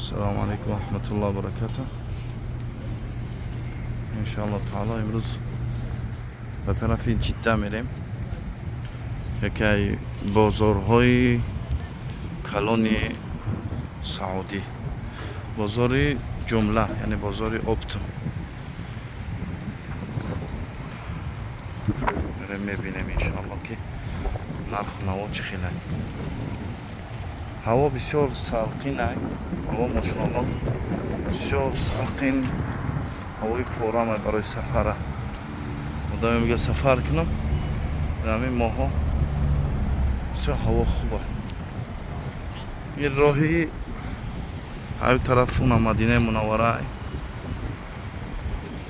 Салому алайкум раҳматуллоҳи баракату. Иншоаллоҳ таоло, имрӯз ба тарафи Ҷидда мерем, яке бозорҳои калони Саудӣ, бозори ҷумла, яъне бозори оптом. Мерем, мебинем, иншоалло, ки нарху наво чӣ хелай. Ҳаво бисёр салқинай, ҳаво, мошоалло, бисёр салқин, ҳавои форамай барои сафара. Одаме мега сафар кунам, дар ҳамин моҳҳо бисёр ҳаво хуба. Ин роҳи ҳаю тараф уна Мадинаи Мунаввара.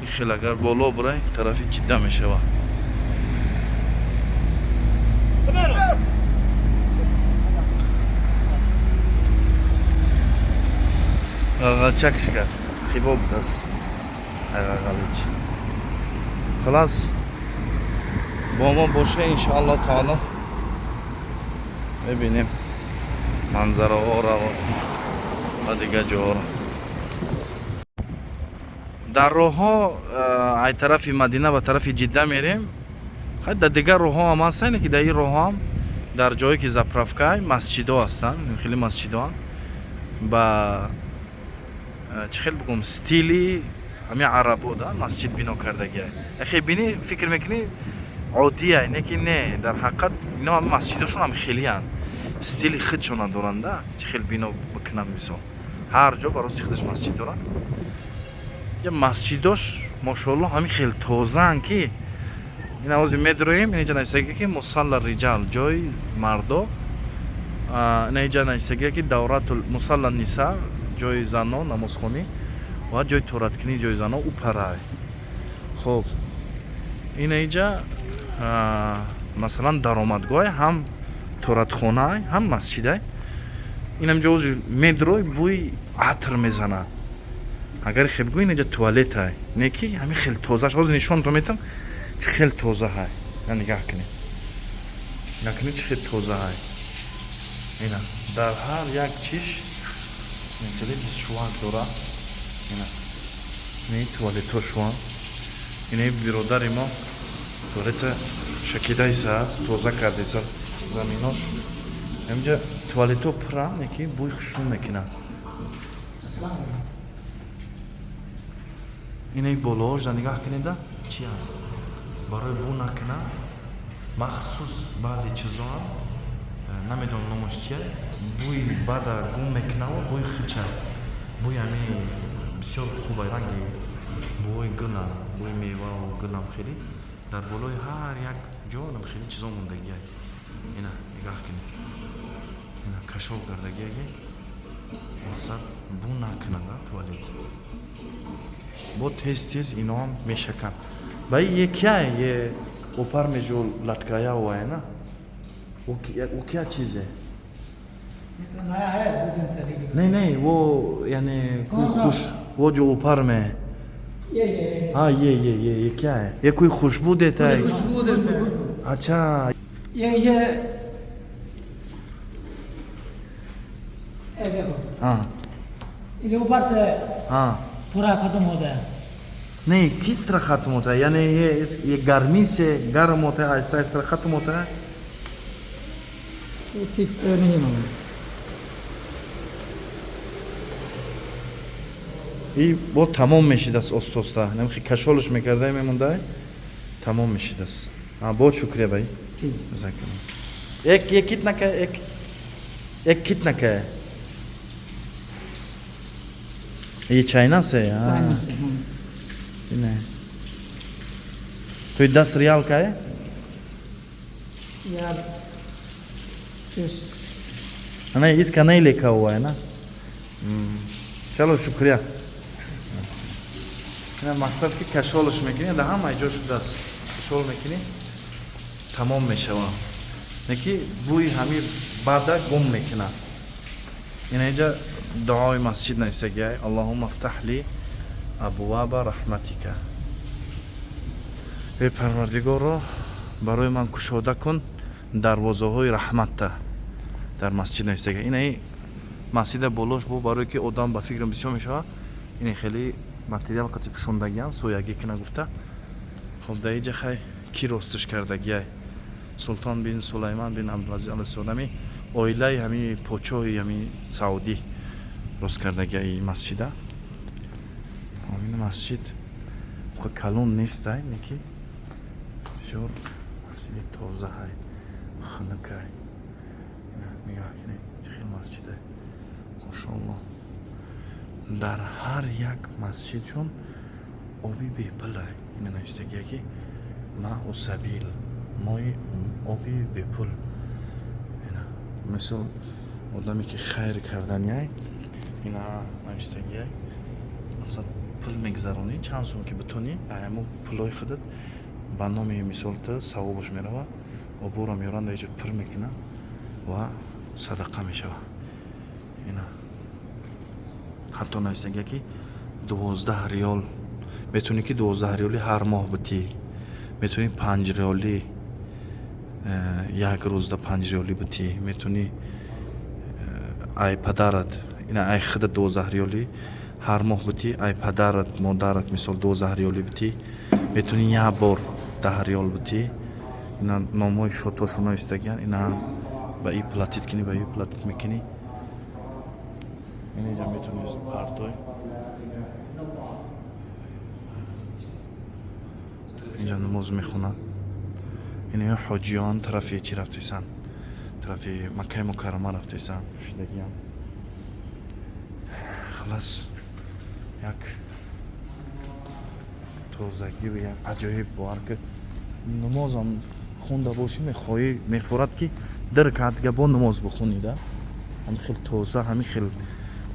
Ин хел агар боло бурай, тарафи Ҷидда мешавад. Ғағачак шикар хибо будааст, ғағалич. Халас, бо мо боша, иншоалло таоло, мебинем манзараҳоро ва дигар ҷоҳоро. Дар роҳҳо ай тарафи Мадина ба тарафи Ҷидда мерем. Хай, дар дигар роҳҳо ҳам ҳастанд, ки дар ин роҳҳо ҳам, дар ҷое ки заправкай, масҷидҳо ҳастанд, хеле масҷидҳоанд ба чӣ хел бигӯм, стили ҳамин арабо да масҷид бино кардагиай. Яхе бинӣ, фикр мекунӣ, оддиай, не ки не, дар ҳақиқат ино ҳами масҷидошон ҳам хелиянд, стили худшона доранда, чӣ хел бино бикунанд. Мисол, ҳар ҷо ба рости худаш масҷид доранд. Я масҷидош, мошоалло, ҳамин хел тозаанд, ки ин авози медроем. Инҷа нависагия, ки мусалла риҷал, ҷои мардо. Инаиҷа нависагия, ки давратул мусалла ниса, ҷои зано, намозхонӣ ва ҷои тораткунӣ, ҷои зано упарай. Хуб, инаиҷа, масалан, даромадгоҳе, ҳам торатхонае, ҳам масҷидай. Инам ҷо ози медрой, бӯи атр мезанад. Агар хеб гӯй, инаҷа туалетай, не ки ҳамин хел тозааш. Ҳозир нишонтон метам, чӣ хел тозаҳай. На, нигаҳ кунед, нигаҳ кунед, чӣ хел тозаҳай. Ина, дар ҳар як чиш хеле бисшувак дора. Ина, ини туалетҳошон. Ини биродари мо туалета шакидаиса тоза кардеса заминош. Ҳаминҷа туалетҳо пурам, не ки бӯи хушрӯ мекунад. Инаи болоаш да нигаҳ кунеда, чи аст? Барои бӯ накунад, махсус баъзе чизоам, намедонам номаш чия, бӯи бада гум мекунаву бӯи хича, бӯи ҳами бисёр хуба, ранги бӯи гулам, бӯи меваву гулам. Хеле дар болои ҳар як ҷо хеле чизо мондагиай. Ина, нигаҳ кунед, ина кашол кардагиаги, мақсад бӯ накунад туалет. Бо тез тез иноам мешаканд. Ба ये क्या है? ये ऊपर में जो लटकाया हुआ है ना, वो क्या चीज है? ये तो नया है, 2 दिन से डिलीवरी। नहीं नहीं, वो यानी कोई कौन सा? खुश वो जो ऊपर में है। ये। हाँ, ये क्या है? ये कोई खुशबू देता है? खुशबू देता है। अच्छा। ये देखो। ये जो ऊपर से थोड़ा खत्म होता है। नहीं, किस तरह खत्म होता है? यानी ये गर्मी से गर्म होता है, आहिस्ता आहिस्ता खत्म होता है। वो ठीक से नहीं मालूम। И бо тамом мешидаст оста оста, намхи кашолш мекардай, мемондай, тамом мешидаст. А, बहुत शुक्रिया भाई। ठीक। जज़ाकल्लाह। एक ये कितना का है? एक एक कितना का है ये? चाइना से है? हाँ। चाइना से, हाँ। नहीं तो ये 10 रियाल का है। यार, इस नहीं, इसका नहीं लिखा हुआ है ना। चलो, शुक्रिया। ина мақсад ки кашолш мекунӣ, да ҳамаи ҷо шудааст, кашол мекунӣ, тамом мешавад, не ки бӯи ҳами бада гум мекунад. Ина инҷа дуои масҷид нависагиай: Аллоҳумма фтаҳ ли абваба раҳматика, эй Парвардигоро, барои ман кушода кун дарвозаҳои раҳматта. Дар масҷид нависага. Инаи Масҷида болош бо барое ки одам ба фикрам бисёр мешавад, ин хеле материал қати пӯшондагиам, соягӣ кина гуфта. Хоб, дар иҷа хай ки ростиш кардагиай? Султон бин Сулайман бин Абдулазиз Алсауд, ҳами оилаи ҳами подшоҳи ҳами Саудӣ рост кардагиай масҷида. Ин масҷид калон нестай, неки бисёр масҷиди тозаҳай, хунукай. Нигоҳ кунед, чӣ хел масҷида, мошоалло. Дар ҳар як масҷидшон оби бепулай. Ина навиштагия, ки мау сабил, мои оби бепул. Ина мисол одаме ки хайр карданиай, ина навиштагиай, мақсад, пул мегузаронӣ, чанд сум ки битонӣ, ҳамон пулҳои худат ба номи мисол ту савобаш мерава. Оборо меоранд, дар иҷо пур мекунанд ва садақа мешавад. Ина ҳатто навиштагия, ки 12 риёл метавонӣ, ки 12 риёли ҳар моҳ битӣ, метавонӣ 5 риёлӣ, як рӯзда 5 риёлӣ битӣ, метавонӣ ай падарат, ина ай худат 12 риёлӣ ҳар моҳ битӣ, ай падарат, модарат мисол 12 риёлӣ битӣ, метавонӣ як бор 10 риёл битӣ. Ина номҳои шотошон навистагиян. Ина ба и платить кунӣ, ба и платить мекунӣ. Ина инҷа метавонӣ партой, инҷа намоз мехонад. Инаё ҳоҷиён тарафи чӣ рафтесанд? Тарафи Маккаи Мукаррама рафтесанд, пӯшидагиам. Халас, як тозагию як аҷоиб. Бовар ки, намозам хонда бошӣ, мехоҳӣ, мефорад, ки ду ракат дига бо намоз бихонӣ да. Ҳамин хел тоза, ҳамин хел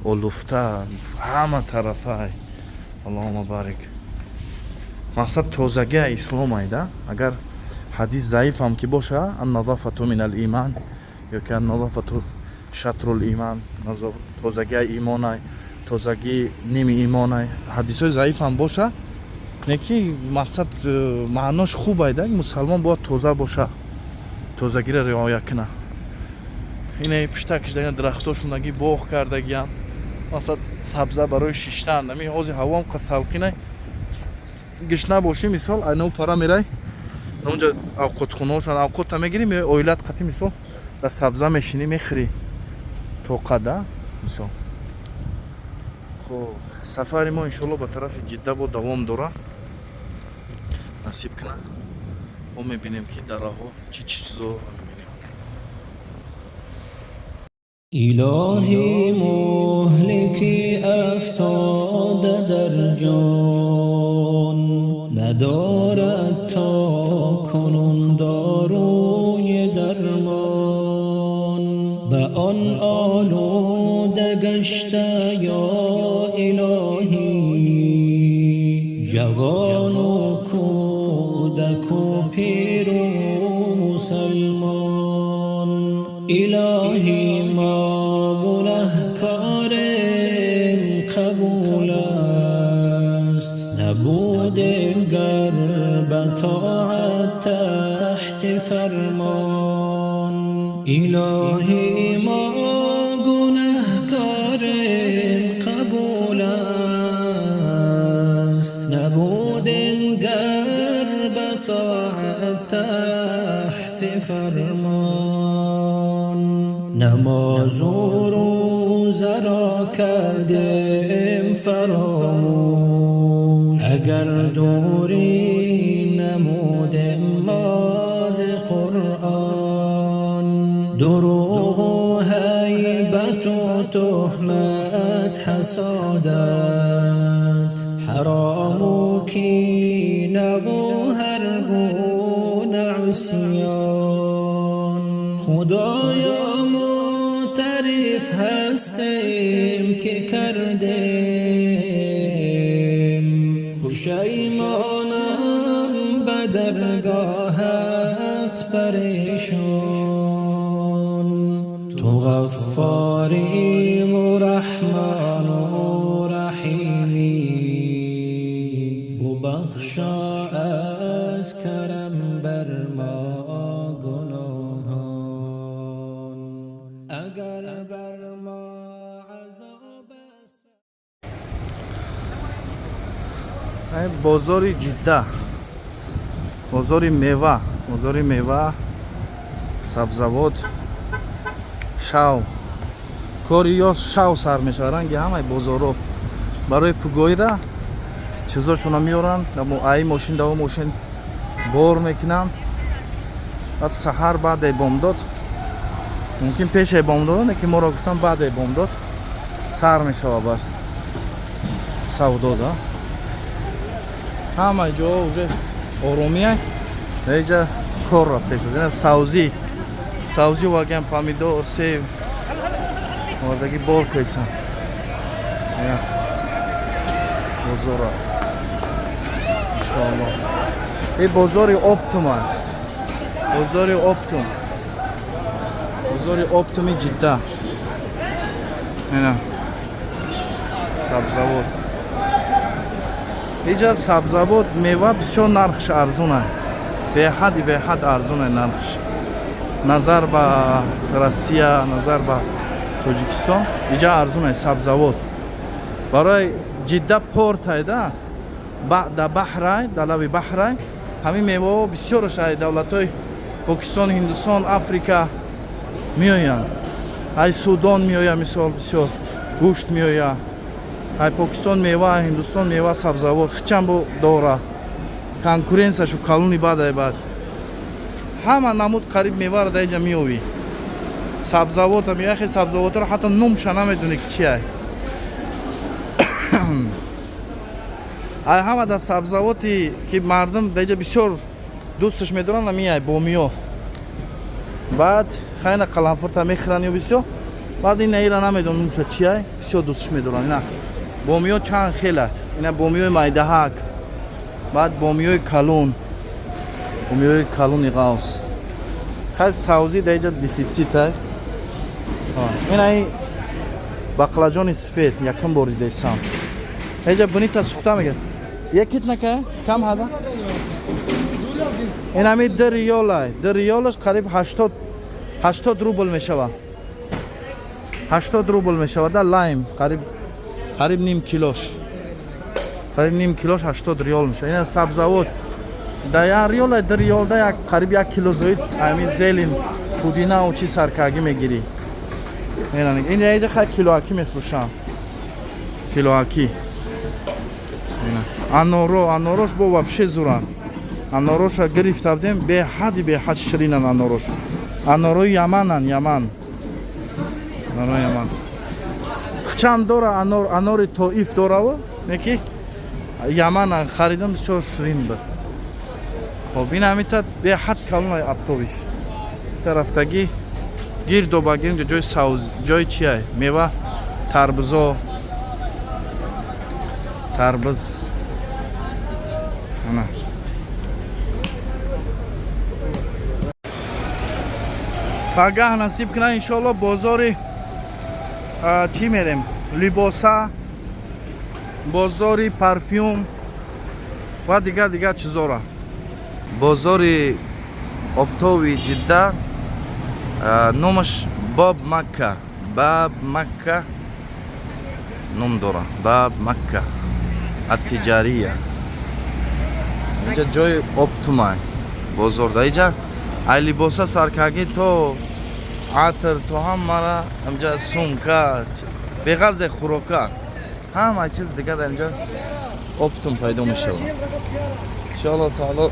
олуфта ҳама тарафа. Аллоҳума барик. Мақсад, тозагия исломай да. Агар ҳадис заифам ки боша, النظافة من الإيمان ё ки النظافة شطر الإيمان, тозагия имонай, тозагӣ ними имонай, ҳадисҳои заифам боша, не ки мақсад, маънош хубай да. Мусалмон бояд тоза боша, тозагиро риоя куна. Ина пуштакиш дарахтошонаги боғ кардагиям, мақсад, сабза барои шиштан. Ами ҳозир ҳавоам салқинай, гишна бошӣ, мисол, айнау пара мерай, онҷа авқотхонаошон, авқота мегирӣ, меои, оилат қати, мисол, дар сабза мешинӣ, мехӯрӣ, тоқат да, мисол. Хоб, сафари мо иншоалло ба тарафи Ҷидда бо давом дора. Насиб кунад, мо мебинем, ки дар роҳҳо чӣ чӣ чизо мебинем. Илоҳӣ, муҳлики афтода дар ҷон надорад то кунун дорӯи дармон, ба он олуда гашта, ё илоҳӣ, ҷавону кӯдаку пиру мусалмон. Илоҳӣ, мо гунаҳкорем, қабул аст, набудем гар ба тоат таҳти фармон. Илоҳӣ, мо гунаҳкорем, қабул аст, набудем гар ба тоат таҳти фармон. Намозу рӯзаро кардем фаромӯш, агар дурӣ намудем мо зи Қуръон. Дурӯғу ҳайбату туҳмат, ҳасодат, ҳарому кинаву ҳар гуна усён. Худоё, мӯътариф ҳастем, ки кардем, пушаймонам ба даргоҳат парешон. Ту ғаффориву раҳмону раҳимӣ, бубахшо аз карам бар мо гуноҳон, агар бар мо Бозори Ҷидда, бозори мева, бозори мева, сабзавот, шав. Кори ё шав сар мешавад, ранги ҳамаи бозоро. Барои пугоира чизошона меоранд, ай мошин даво мошин бор мекунанд. Баъд саҳар баъде бомдод, мумкин пешаи бомдод, лекин моро гуфтан баъде бомдод сар мешавад баъд савдо да. Ҳама ҷо уже оромия, инҷа кор рафтааст. Ина савзӣ, савзӣ ваган, помидор, себ овардаги бор кайсан. Бозора иншоалло. Ин бозори оптума, бозори оптум, бозори оптуми Ҷидда. Ина сабзавот. Иҷа сабзавот, мева бисёр нархш арзона, беҳади беҳад арзона нархш. Назар ба Россия, назар ба Тоҷикистон иҷа арзона сабзавот. Барои Ҷидда портай да, да баҳрай, да лави баҳрай, ҳамин меваҳо бисёраш ай давлатҳои Покистон, Ҳиндустон, Африка меоянд. Ай Судон меояд, мисол бисёр гӯшт меояд. Ай Покистон мева, Ҳиндустон мева, сабзавот хичам бо дора. Конкуренсияшу калони бадай бад. Ҳама намуд қариб меваро дар инҷа меёвӣ. Сабзавота меяхе, сабзавотро ҳатто номша намедонӣ ки чи ай. Ай ҳама дар сабзавоти ки мардум дар инҷа бисёр дӯсташ медоранд, ами ай бомиё. Баъд хайна қаламфурта мехӯранд ё бисёр. Баъд ина ира намедонам номша чи ай, бисёр дӯсташ медоранд. Ина бомиё чанд хела. Ина бомиёи майдаҳак, баъд бомиёи калон, бомиёи калони ғавс. Хай савзӣ дар инҷа дефитсит ай. Ина ин бақлаҷони сифед якум бор дидесам. Инҷа бунита сухта мегирад. Якит нака кам ҳада? Ин ҳами 2 риёлай. 2 риёлаш қариб 80 рубл мешавад. 80 рубл мешавад да лайм қариб ним килош. Қариб ним килош 80 риёл мешавад. Ина сабзавот да 1 риёл, 2 риёл да як қариб 1 кило зоид ҳами зелин, пудинау чи саркагӣ мегирӣ. Ин инҷа хай килоакӣ мефурӯшанд. Килоакӣ. Аноро, анорош бо вообще зуранд. Анороша гирифта будем, беҳади беҳад ширинанд анорош. Анорои Ямананд, Яман. Анорои Яман. Чанд дора анор, анори Тоиф дораву, неки Ямана харидам, бисёр ширин буд. Хоб, ин ҳамита беҳад калон автобус. Тарафтагӣ гирдо ба гирд ҷои савз, ҷои чия? Мева, тарбузо, тарбуз. Ана. Пагаҳ насиб кунад иншоалло бозори чӣ мерем? Либоса, бозори парфюм ва дигар дигар чизора. Бозори оптови Ҷидда номаш Боб Макка, Баб Макка ном дора. Баб Макка аттиҷария. Инҷа ҷои оптумай бозор. Да инҷа ай либоса саркагӣ то атр то ҳамара, инҷа сумка, беғарзе хӯрока, ҳама чиз дигар дар инҷа оптум пайдо мешавад. Иншоалло таоло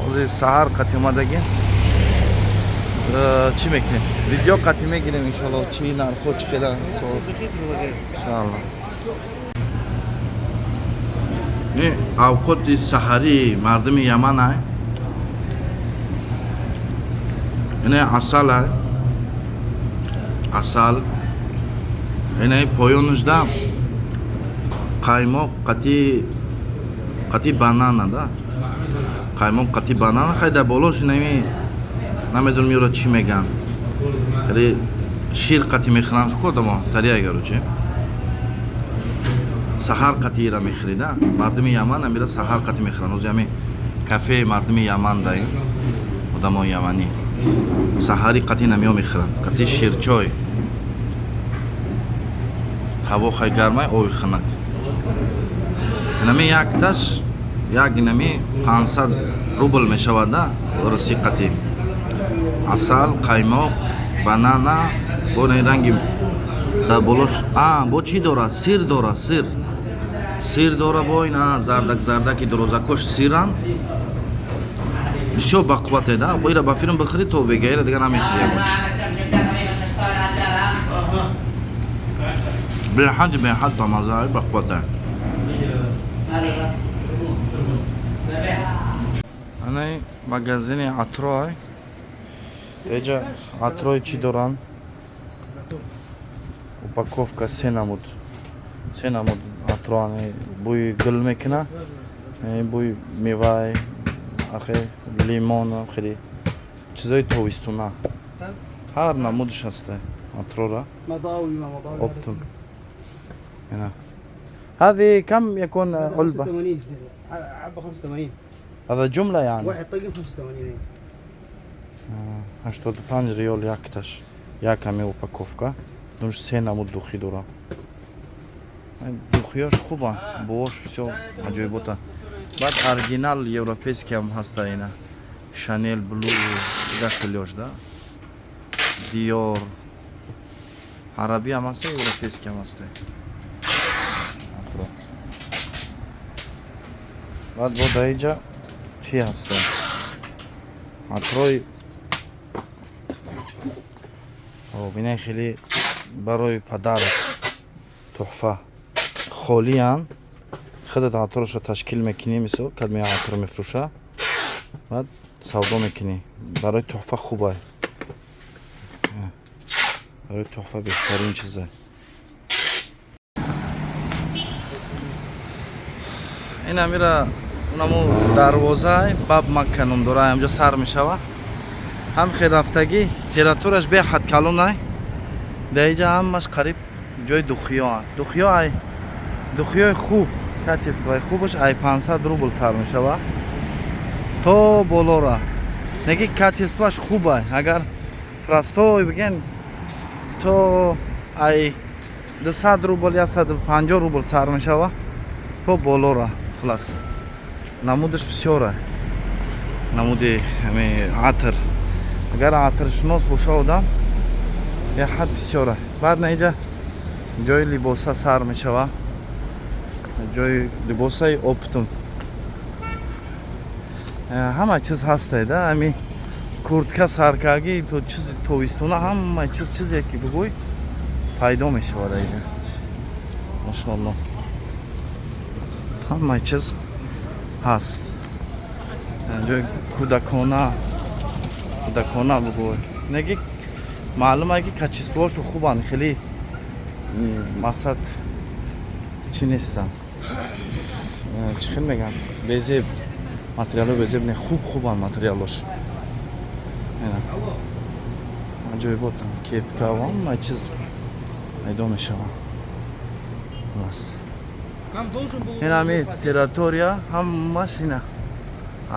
ҳозир саҳар қати омадагӣ чӣ мекунем? Видео қати мегирем иншоалло, чӣ нархҳо чӣ қадар. Иншоалло. Не, авқоти саҳарии мардуми Яман ай. Ина асал ай. Асал. Ина поёнушда қаймоқ қати банана да. Қаймоқ қати банана, хай дар болош инами намедонам ёро чӣ меган. Хеле шир қати мехӯранд шуко одамо, тария гаручи. Саҳар қати ира мехӯрида. Мардуми Яман амира саҳар қати мехӯранд. Ҳозир ҳами кафеи мардуми Яман даим. Одамои яманӣ. Саҳари қати намиё мехӯранд. Қати ширчой. Ҳаво хай гармай, оби хунак. Инами якташ Як инами 500 рубл мешавад, да, русӣ қатӣ. Асал, қаймоқ, банана, бо ин ранги дар болош, а, бо чӣ дора? Сир дора, сир. Сир дора бо ин, а, зардак зардаки дурозакош сирам. Бисёр бақуввате, да? Ира ба филм бихӯри то бега, ира дига намехӯри ягон чи. Беҳад беҳад бамаза, бақуввате. Ана магазини атрой. Эҷа атрой чӣ доранд? Упаковка се намуд. Се намуд атро, бӯи гул мекуна, бӯи мевай, ахе лимон, хеле чизои тобистона. Ҳар намудш ҳаста атрора. Оптом. هنا هذه كم يكون علبة؟ 85 عبى 85. هذا جملة يعني. واحد طقم 85. 85 риёл якташ. Яками упаковка. Дунш се намуд духи дора. Духиёш хубанд, бувош бисёр аҷоибота. Баъд оригинал европейский ҳам ҳаста ина. Шанел Блу, дигар хелиёш, да? Диор. Арабӣ ҳам ҳаста, европейский ҳам ҳаста. Баъд бо дар инҷа чӣ ҳаста? Атрои ина хеле барои падарат туҳфа. Холиян худат атроша ташкил мекунӣ, мисол кадме атр мефурӯша, баъд савдо мекунӣ. Барои туҳфа хубай. Барои туҳфа беҳтарин чизе. Ин амира унаму дарвозаи Баб Макка ном дора, ҳамҷо сар мешава. Ҳам хел рафтагӣ, территорияш беҳад калонай. Дар инҷа ҳамаш қариб ҷои духиё. Духиё ай духиёи хуб, качествои хубаш ай 500 рубл сар мешава то болора. Неки качествоаш хубай. Агар простой бигем то ай 200 рубл, 150 рубл сар мешава то болора. Хулас намудаш бисёра. Намуди ҳами атр. Агар атршинос боша одам беҳад бисёра. Баъд на инҷа ҷои либоса сар мешава. Ҷои либосаи оптом. Ҳама чиз ҳастай, да? Ҳами куртка саркагӣ то чизи тобистона ҳама чиз чизе ки бигӯй пайдо мешавад инҷа. Машоалло. Ҳама чиз ҳаст. Ҷои кӯдакона, кӯдакона бигӯй. Неги маълум ки качествошу хубанд, хеле мақсад чӣ нестанд. Чӣ хел мегӯям? Безеб. Материало безеб не, хуб хубанд материалош. Аҷоиботанд. Кепка ва ҳама чиз пайдо мешаванд. Хулас. Ин ҳами территория ҳамаш ина.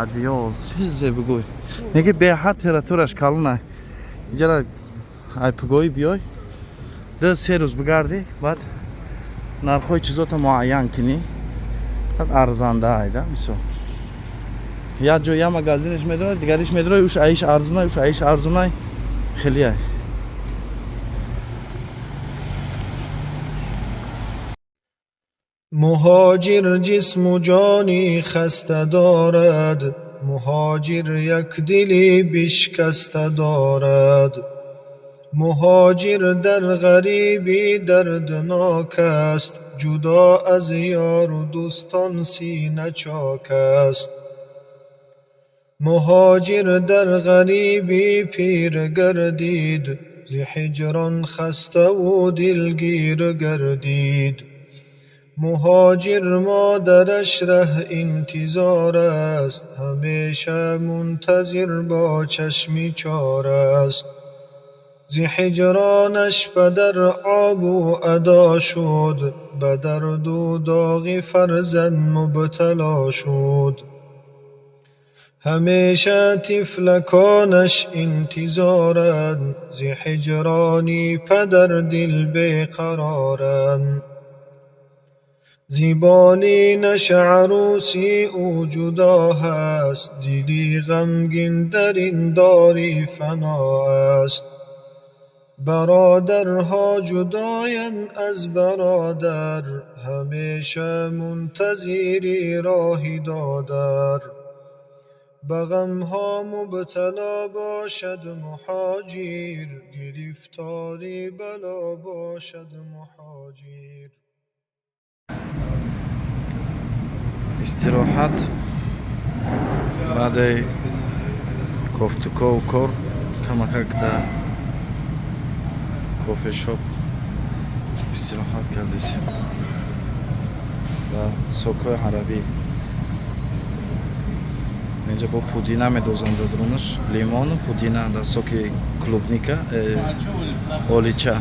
Адиёл, чизе бигӯй. Неки беҳад территорияш калона. Иҷара айпгоҳӣ биёй, 2-3 рӯз бигардӣ, баъд нархҳои чизота муайян кунӣ. Баъд арзанда айда, мисол. Як ҷо як магазинаш медорад, дигариш медорад, уш аиш арзунай, уш аиш арзунай. Хеле ай. مهاجر جسم و جانی خسته دارد، مهاجر یک دلی بشکسته دارد. مهاجر در غریبی دردناک است، جدا از یار و دوستان سینه چاک است. مهاجر در غریبی پیر گردید، ز هجران خسته و دلگیر گردید. مهاجر مادرش ره انتظار است، همیشه منتظر با چشمی چار است. ز هجرانش پدر آب و ادا شد، به درد و داغ فرزند مبتلا شد. همیشه طفلکانش انتظارند، ز هجرانی پدر دل بیقرارند. ز بالینش عروسی او جدا هست، دلی غمگین در این داری فنا است. برادرها جدایند از برادر، همیشه منتظری راه دادر. به غمها مبتلا باشد مهاجر، گرفتاری بلا باشد مهاجر. Истироҳат баъди кофтукову кор камакак дар кофешоп истироҳат кардесем ва сокҳои арабӣ. Инҷа бо пудина медозанд, дар дурунаш лимону пудина, дар соки клубника, олича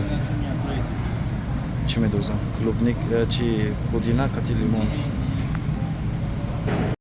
чӣ медозанд, клубник чи пудина қати лимон.